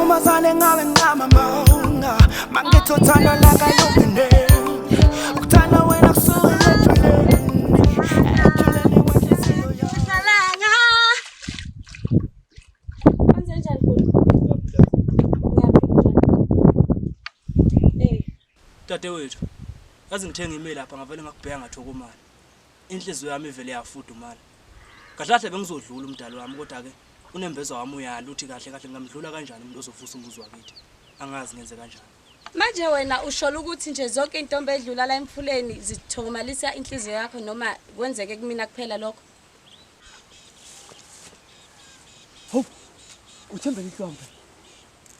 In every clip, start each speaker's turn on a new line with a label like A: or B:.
A: Ntombazane ngabe ngamamanga mangithi uthando lakalungene ukuthanda wena kusuke ejuleni ejuleni kwenhliziyo yami.
B: Hlalanga. Kwenze njani bhuti? Ngiyaphila njani? Eh,
C: Dadewethu, yazi ngithe ngime lapha ngavele ngakubheka ngathokomala. Inhliziyo yami ivele yafudumala. Kahle kahle bengizodlula umdali wami kodwa ke unembeza wami uyala uthi kahle kahle ngingamdlula kanjani umuntu ozovusa umuzi wakithi. Angazi ngenze kanjani.
B: Manje wena ushola ukuthi nje zonke intombi edlula la emfuleni zithokomalisa inhliziyo yakho noma kwenzeke kumina kuphela lokho?
D: Hawu, uthembele ihlombe.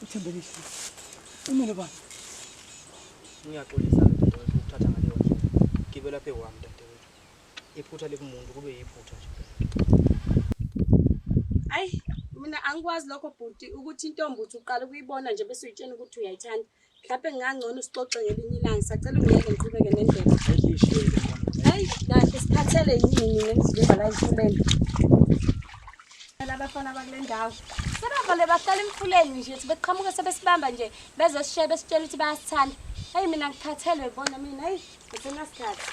D: Uthembele ihlombe. Umele bani?
C: Ngiyaxolisa ke dadewethu ukuthatha ngaleyo ndlela. Gibela phe kwami dadewethu. Iphutha likumuntu kube yiphutha nje.
B: Ayi, mina angikwazi lokho bhuti ukuthi intombi uthi uqala ukuyibona nje bese uyitshena ukuthi uyayithanda. Mhlawumbe ngingangcono sixoxe ngelinye ilanga. Sacela ungiyeke ngiqhubeke nendlela.
C: Ayishiyele mfana.
B: Hayi, kahle sikhathele yini ngezivimba la emfuleni. Labafana bakule ndawo. Sebavele bahlala emfuleni nje thi beqhamuka sebesibamba nje bezosishiya besitshela ukuthi bayasithanda. Hayi mina ngikhathelwe bona mina hayi ngisenasikhathi.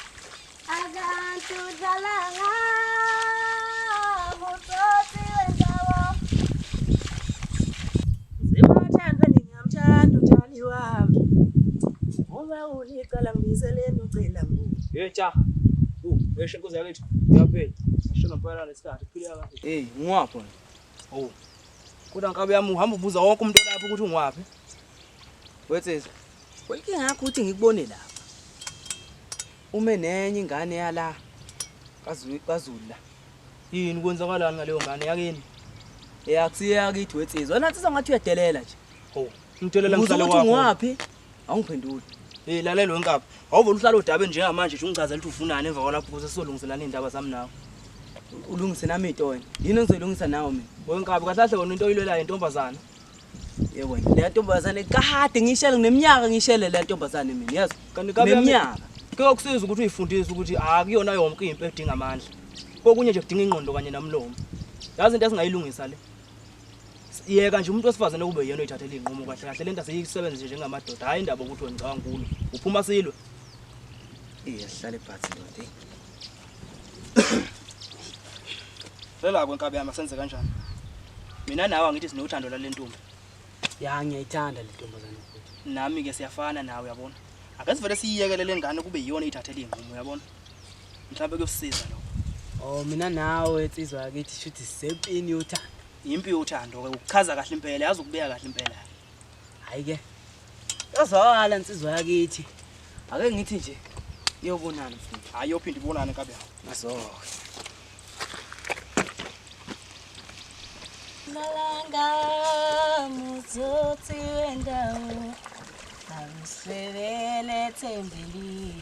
B: Abantu dlala ngabo tsotsi wendawo.
E: Zimathandwe ningamthanda utshani wami. Uma ulicala ngibizeleni ucela ngu.
C: Hey cha. Eshe nkosi yakithi. Uyaphila. Ngisho ngempela lesikhathi kuphileka kahle. Hey, ungwaphi wena? Oh. Kodwa nkabe yami uhamba ubuza wonke umuntu olapha ukuthi ungwaphi.
D: Wetsizwa. Inkinga yakho ukuthi ngikubone lapha. Ume nenye ingane yala kaZulu kaZulu la.
C: Yini kwenzakalani ngaleyo ngane yakini?
D: Eyakusiye yakithi wetsizwa. Wena nsizwa ngathi uyadelela nje.
C: Oh, ngitshela
D: Ubuza
C: ngihlale
D: ukuthi
C: kwakho.
D: ungwaphi? Awungiphenduli.
C: Hey, lalela wenkabi. Awuvele uhlale udabe njengamanje nje ungichazele ukuthi ufunani emva kwalapho ukuze sizolungiselana izindaba zami nawe.
D: Ulungise nami into wena. Yini engizoyilungisa nawe mina?
C: Wenkabi kahle kahle wena into oyilwelayo intombazana.
D: Yebo wena. Le ntombazane kade ngishele ngineminyaka ngishele le ntombazane mina, yazi?
C: Kanti nkabi yami
D: Neminyaka.
C: kuyokusiza ukuthi uyifundise ukuthi akuyona yonke impi edinga amandla. Kokunye nje kudinga ingqondo kanye nomlomo. Yazi into esingayilungisa le. Yeka nje umuntu wesifazane kube yena oyithathela iy'nqumo kahle kahle lento asiyisebenzise njengamadoda hhayi indaba ukuthi wena ngicabanga kulo uphuma silwe.
D: Iya sihlale phansi ndoda. Hey.
C: Lela kwenkabi yami asenze kanjani? Mina nawe angithi sinothando lale ntombi.
D: Ya ngiyayithanda le ntombazane futhi.
C: Nami ke siyafana nawe uyabona. Ake sivele siyiyekele le ngane kube yiyona eyithathela iy'nqumo uyabona. Mhlawumbe kuyosisiza lokho.
D: Oh mina nawe insizwa yakithi shuthi sisempini yothando.
C: Impi yothando ke ukuchaza kahle impela yazi ukubeka kahle impela.
D: Hayi ke. Yazwakala insizwa yakithi. Ake ngithi nje iyobonana futhi.
C: Hhayi yophinde ibonane nkabi yami.
D: Nazo.
B: Malanga mutsotsi wendawo awusebele thembeli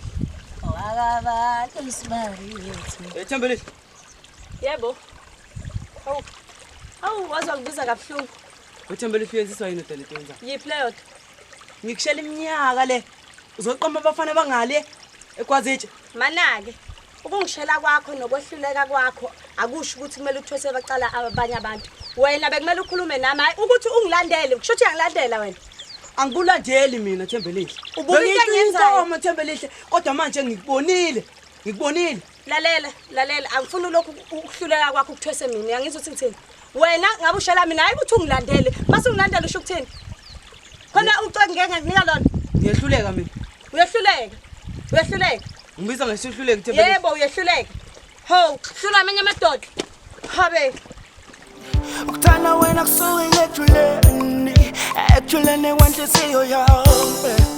B: owakabantu sibari yethu.
D: Eh Thembelihle.
B: Yebo. Awu. Awu waze wangibiza kabuhlungu.
D: UThembelihle uyenziswa yini dala into yenza?
B: Yiphi leyo nto?
D: Ngikushela iminyaka le. Uzoqoma abafana bangale ekwazitshe.
B: Mana-ke ukungishela kwakho nokwehluleka kwakho akusho ukuthi kumele uthwese bacala abanye abantu. Wena bekumele ukhulume nami hayi ukuthi ungilandele kusho ukuthi uyangilandela wena.
D: Angikulandeli mina Thembelihle.
B: Ubuka into engiyenzayo.
D: Inkomo Thembelihle kodwa manje ngikubonile. Ngikubonile.
B: Lalela, lalela, angifuni lokhu ukuhluleka kwakho ukuthwese mina. Uyangizwa ukuthi ngithini? Wena ngabe ushela mina hayi ukuthi ungilandele. Mase ungilandela usho ukuthini? Khona ucwe ngeke ngakunika lona.
D: Ngiyehluleka mina.
B: Uyehluleka. Uyehluleka.
D: Ngibiza ngesihluleki Thembelihle.
B: Yebo uyehluleka. Ho, hlula amanye amadoda. Habe.
A: Ukuthanda wena kusuke ejuleni ejuleni kwenhliziyo yami.